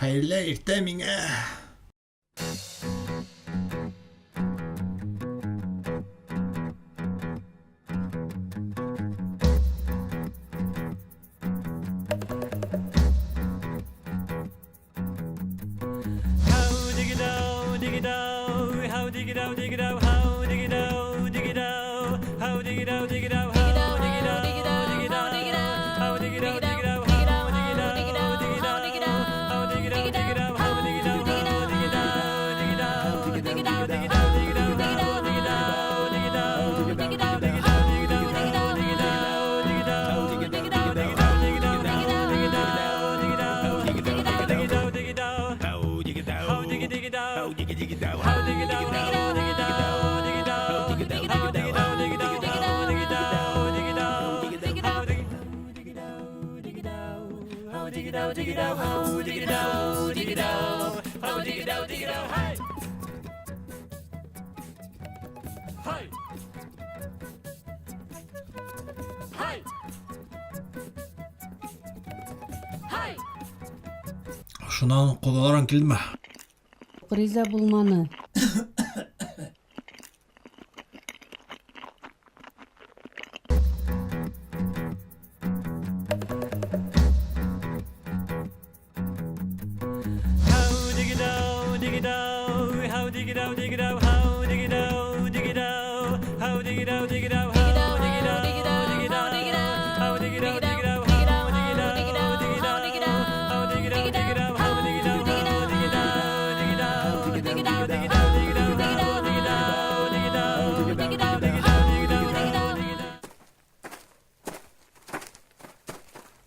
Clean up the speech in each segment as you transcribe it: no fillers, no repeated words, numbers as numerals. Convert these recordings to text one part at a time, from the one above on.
Хәйерле иртә миңә. Шунан ҡоҙаларың килдеме? Риза булманы.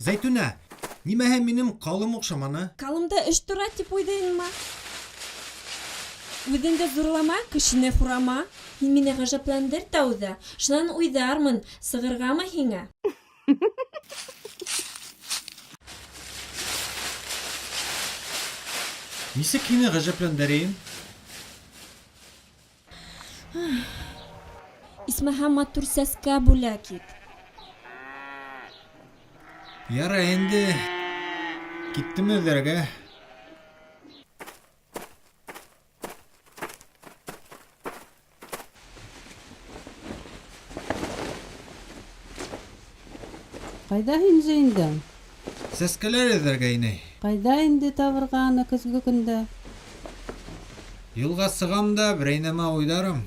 Зәйтүнә, нимәһе минең ҡалым оҡшаманы? Калымда эш тора тип уйҙайыңмы? Үҙеңде ҙурлама, кешене хурама. Һин мине ғәжәпләндер тәүҙә, шунан уйҙармын, сығырғамы һиңә. Нисек һине ғәжәпләндерәйем? Исмаһам матур сәскә бүләк ит. Ярай инде. Киттем эҙләргә. Ҡайҙа һин җыендың? Сәскәләр эҙләргә, инәй. Ҡайҙа инде табырға аны көҙгө көндә? Юлға сығам да берәй нәмә уйҙарым.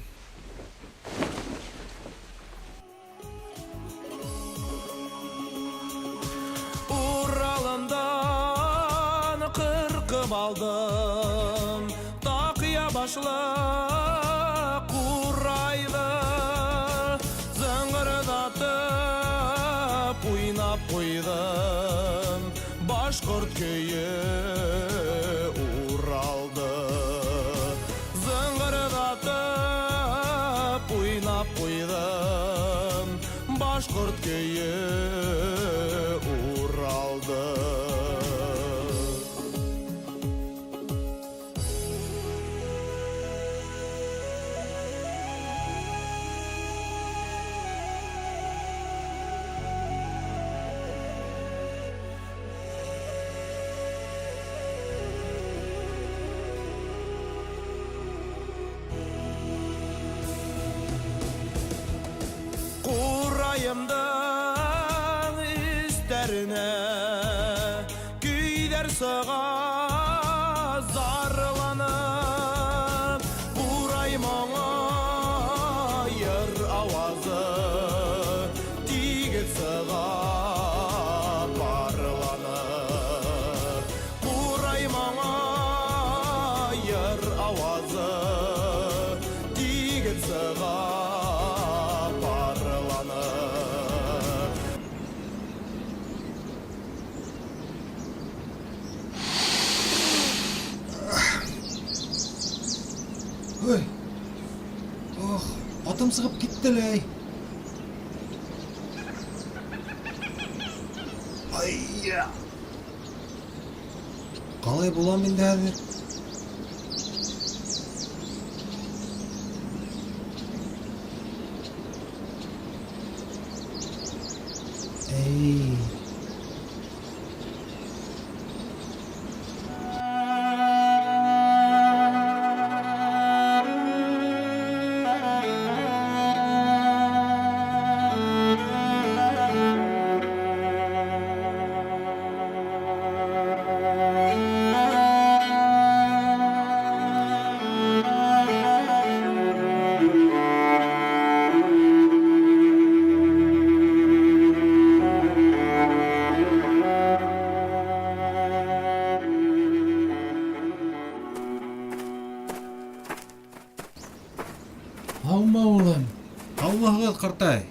Уралымдан ҡырҡып алдым Таҡия башлы ҡурайҙы Зыңғырҙатып уйнап ҡуйҙым Башҡорт көйө Уралды Зыңғырҙатып уйнап ҡуйҙым Башҡорт көйө Уралды. Ҡурайымдың өҫтәренә көйҙәр сыға зарланып, ҡурай моңо йыр ауазы тигеҙ сыға парланып. Ҡурай моңо йыр ауазы тигеҙ сыға парланып. Ой. Ох, атым сығып китте ләй. Ай! Ҡалай булам инде хәҙер? Эй. Һаумы, улым? Һаумыһығыҙ, ҡартай.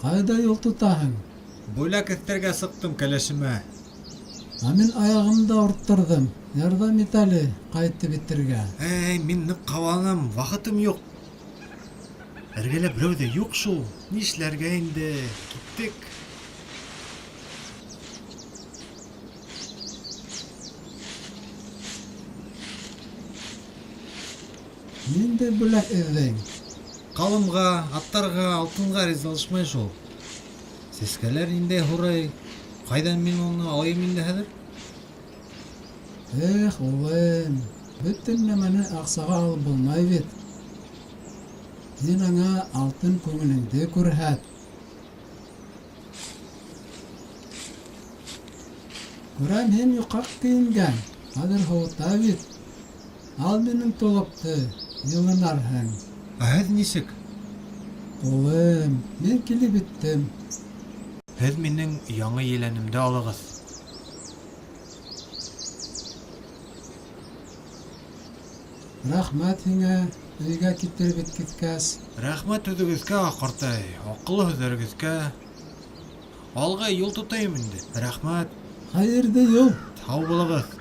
Ҡайҙа юл тотаһың? Бүләк эҙләргә сыҡтым кәләшемә. Ә мин аяғымды ауырттырҙым. Ярҙам ит әле ҡайтып етергә. Эй, мин ныҡ ҡабаланам, ваҡытым юҡ. Эргәлә берәү ҙә юҡ шул. Нишләргә инде? Киттек. Ниндәй бүләк эҙләйһең? Ҡалымға, аттарға, алтынға ризалашмай шул. Сәскәләр ниндәй һорай? Ҡайҙан мин уны алайым инде хәҙер? Эх, улым, бөтөн нәмәне аҡсаға алып булмай бит. Һин аңа алтын күңелеңде күрһәт. Күрәм, һин йоҡаҡ кейенгән. Хәҙер һыуыта бит. Ал минең толопто, йылынырһың. Ә һеҙ нисек? Улым, мин килеп еттем. Һеҙ минең яңы еләнемде алығыҙ. Рәхмәт һиңә, өйгә килтереп еткеҙгәс. Рәхмәт үҙегеҙгә, ҡартай, аҡыллы һүҙҙәрегеҙгә. Алға юл тотайым инде. Рәхмәт. Хәйерле юл. Һау булығыҙ.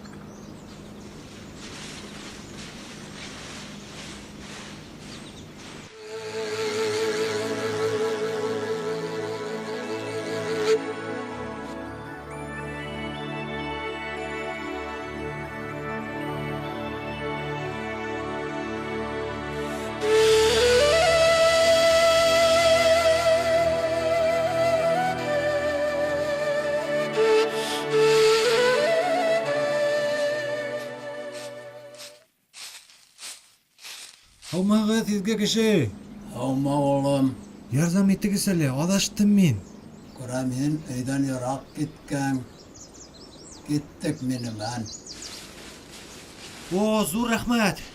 Һаумыһығыҙ, изге кеше. Һаумы, улым. Ярҙам итегеҙ әле, аҙаштым мин. Күрәм, һин өйҙән йыраҡ киткән. Киттек минең менән. О, ҙур рәхмәт.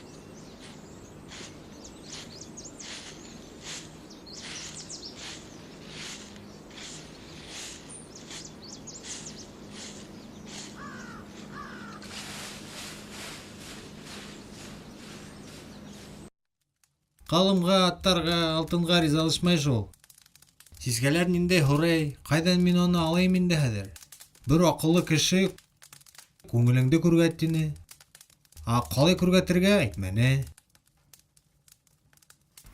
Ҡалымға, аттарға, алтынға ризалашмай шул. Сәскәләр ниндәй һорай, ҡайҙан мин уны алайым инде хәҙер? Бер аҡыллы кеше күңелеңде күргәт тине. Ә ҡалай күргәтергә әйтмәне.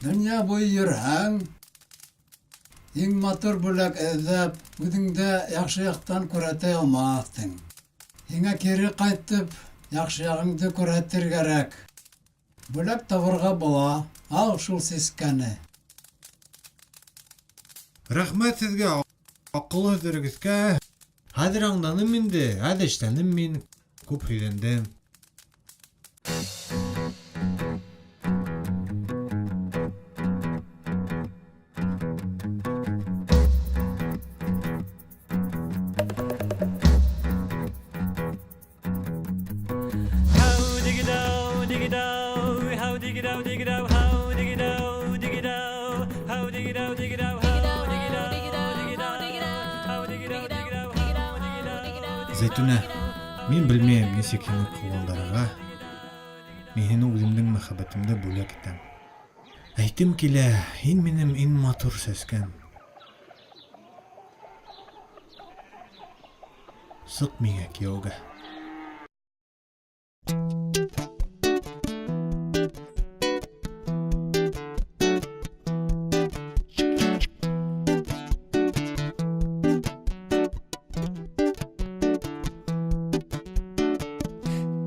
Донъя буйы йөрөһәң, иң матур бүләк эҙләп, үҙеңде яҡшы яҡтан күрһәтә алмаҫһың. Һиңә кире ҡайтып, яҡшы яғыңды күрһәтер кәрәк. Бүләк табырға була, ал шул сәскәне. Рәхмәт һеҙгә, аҡыллы һүҙҙәрегеҙгә. Хәҙер аңланым инде, әҙ эшләнем мин, күп һөйләндем. How dig it out, dig it out, how dig it out, dig it out, how dig it out, dig it out, how dig it out, dig it out, how dig it out, dig it out, how dig it out, dig it out, how dig it out. Зәйтүнә, мин белмәйем нисек һине ҡыуандырырға. Мин һине үҙемдең мөхәббәтемде бүләк итәм. Әйтем килә, һин минең иң матур сәскәм. Сыҡ миңә кейәүгә.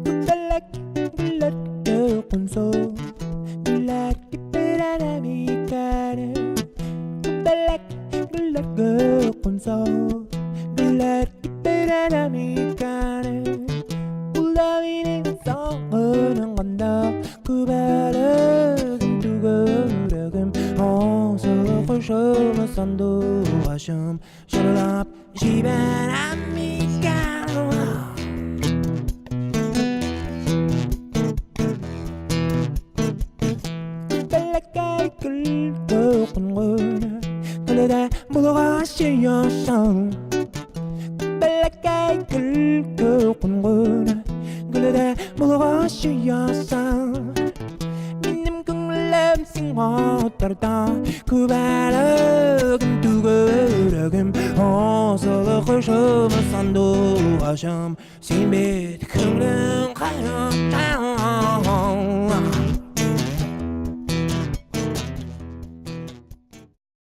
Күбәләк гөлләргә ҡунса, гөлләр киптерә микән? Күбәләк гөлләргә ҡунса, гөлләр киптерә микән? Ул да мине сағынғанда, күбәләгем түгәрәгем, асыл ҡошом, сандуғашым, йырлап ебәрә микән? Күбәләккәй гөлгә ҡунған, гөлдә булғас яшың. Күбәләккәй гөлгә ҡунған, гөлдә булғас яшың. Минең күңелем Сиңа тарта Күбәләгем түгәрәгем Асылы кошым сандугачым Син бит күңелем.